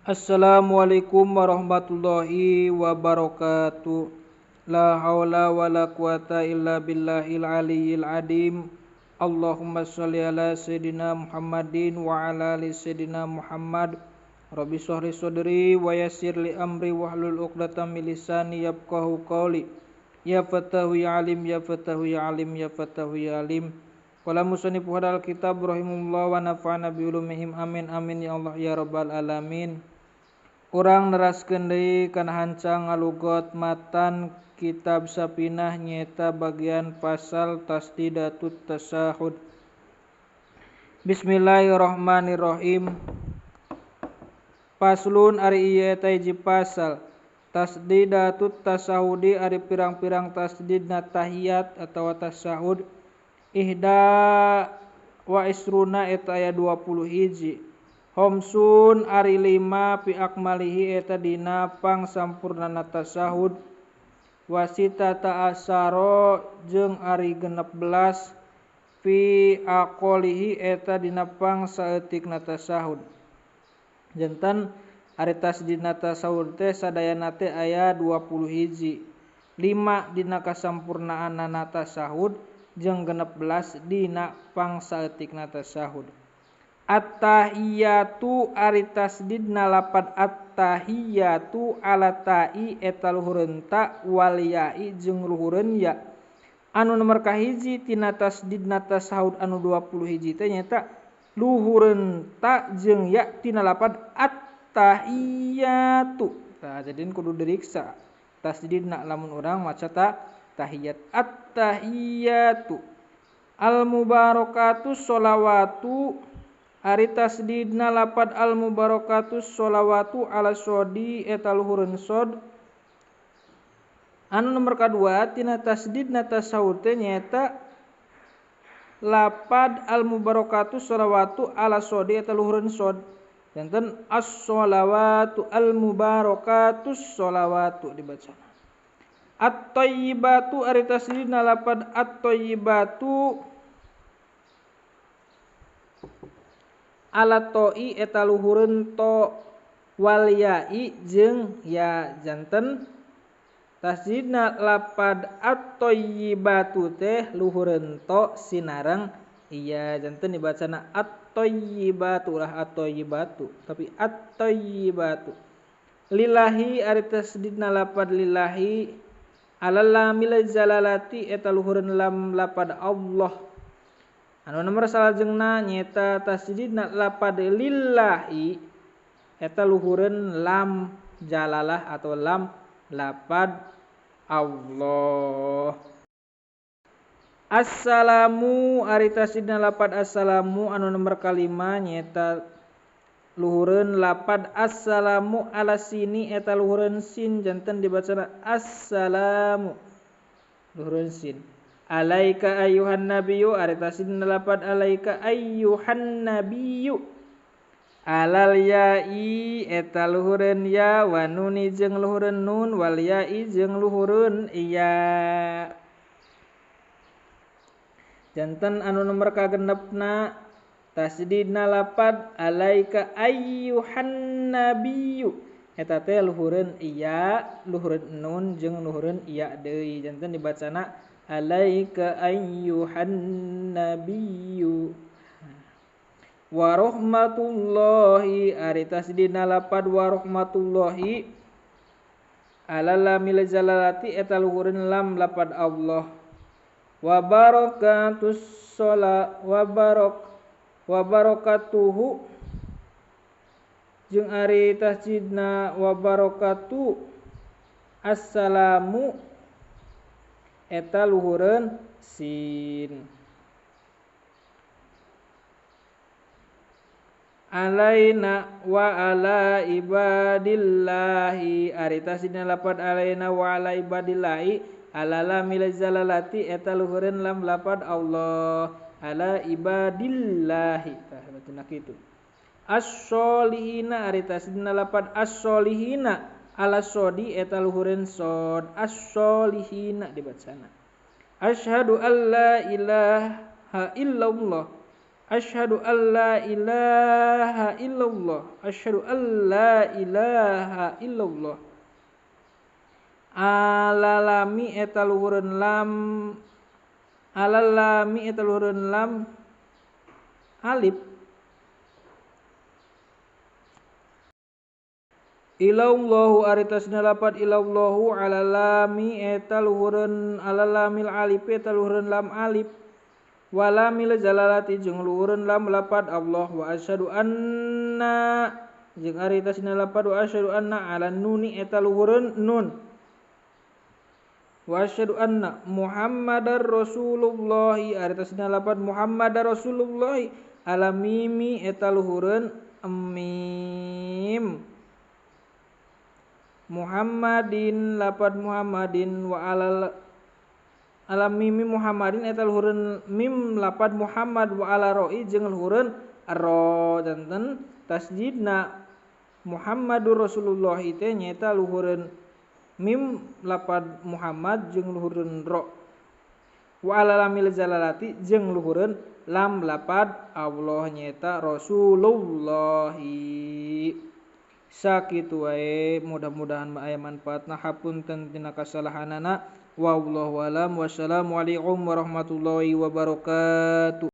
Assalamualaikum warahmatullahi wabarakatuh. La haula wala quwata illa billahil aliyyil adim. Allahumma sholli ala sayyidina Muhammadin wa ala ali sayyidina Muhammad. Rabbi shrah li sadri wa yassir li amri wahlul 'uqdatam min lisani yafqahu qawli. Ya Fattahu ya Alim, ya Fattahu ya Alim, ya Fattahu ya Alim. Qala musannif hadzal kitab rahimahullah wa nafa'ana bi ulumihim, amin amin ya Allah ya rabbal alamin. Urang neraskeun deui kana hancang ngalugot matan kitab Safinah nyaeta bagian pasal tasdidatut tasahud. Bismillahirrahmanirrahim. Paslun ari ieu eta hiji pasal tasdidatut tasahudi ari pirang-pirang tasdidna tahiyat atawa tasahud. Ihda wa isruna eta aya 20 hiji. Homsun ari 5 fi akmalihi eta dina pangsampurnana tasahud. Wasita ta'asaro jeung ari 16 fi aqolihi eta dina pangsaeutikna tasahud. Janten ari tasdidna tasahud teh sadayana teh aya 20 hiji. 5 dina kasampurnaanana tasahud jeung 16 dina pangsaeutikna tasahud. At-tahiyatu ari tasdidna lapad at-tahiyatu ala ta'i eta luhureun ta wal ya'i jeung luhureun ya. Anu nomor kahiji tina tasdidna tasahud anu 20 hiji teh nyaeta luhureun ta jeung ya tina lapad at-tahiyatu. Tah jadin kudu diriksa tasdidna lamun urang maca ta tahiyat at-tahiyatu. Al-mubarakatus sholawatu ari tasdidna lapad al-mubarakatus sholawatu ala sodi eta luhureun sod. Anu nomor kadua tina tasdidna tasawuf teh nyaeta lapad al-mubarakatus sholawatu ala sodi eta luhureun sod. Janten as-sholawatu al-mubarakatus sholawatu dibacana. At-thayyibatu ari tasdidna lapad at-thayyibatu ala to'i eta luhureun to wal ya'i jeung ya. Janten tasdidna lapad at-thayyibatu teh luhureun to sinareng iya. Janten dibacana at-thayyibatu lah at-thayyibatu tapi at-thayyibatu. Lillahi ari tasdidna lapad lillahi ala lamil jalalati eta luhureun lam lapad Allah. Anu nomor salajengna nyaeta tasdidna lapad lillahi eta luhureun lam jalalah atau lam lapad Allah. Assalamu ari tasdidna lapad assalamu anu nomor kalima nyaeta luhureun lapad assalamu ala sini eta luhureun sin. Janten dibacana assalamu luhureun sin. Alaika ayyuhan nabiyyu ari tasdidna lapad alaika ayyuhan nabiyyu alal ya'i eta luhureun ya wa nuni jeung luhureun nun wal ya'i jeung luhureun iya. Janten anu nomor kagenepna tasdidna lapad alaika ayyuhan nabiyyu eta teh luhureun iya, luhureun nun jeung luhureun iya deui. Janten dibacana alaika ayyuhan nabiyyu. Wa rahmatullahi ari tasdidna lapad wa rahmatullahi ala lamil jalalati eta luhureun lam lapad Allah. Wa barakatus shola wa barok wa barakatuhu jeung ari tasdidna wa barakatu assalamu eta luhureun sin. Alaina wa ala ibadillahi ari tasdidna lapad alaina wa ala ibadillahi ala lamil jalalati eta luhureun lam lapad Allah ala ibadillahi. Tah bacana kitu. As-sholihina ari tasdidna lapad as-sholihina ala sodi eta luhureun sod. As-sholihina dibacana. Asyhadu alla ilaha illallah Asyhadu alla ilaha illallah. Asyhadu alla ilaha illallah. Alalami eta luhureun lam, alalami eta luhureun lam alif. Ilallahu ari tasna lapat ilallahu alalami eta luhureun alalamil alif eta luhureun lam alif. Walamil jalalati jeung luhureun lam lapad Allah. Wa asyhadu anna jeung ari tasna lapad wa asyhadu anna ala nuni eta luhureun nun. Wa asyhadu anna Muhammadar Rasulullah ari tasna lapad Muhammadar Rasulullah ala mimi eta luhureun mim. Muhammadin lapad Muhammadin wa alal ala mimi Muhammadin eta luhureun mim lapad Muhammad wa ala roi jeung luhureun ro. Janten tasjidna Muhammadur Rasulullah teh nyaeta luhureun mim lapad Muhammad jeung luhureun ro. Wa ala lamil jalalati jeung luhureun lam lapad Allah nyaeta Rasulullahi. Sakitu wae, mudah-mudahan aya manfaatna. Hapunten tina kasalahanana. Wallahu alam. Wassalamualaikum warahmatullahi wabarakatuh.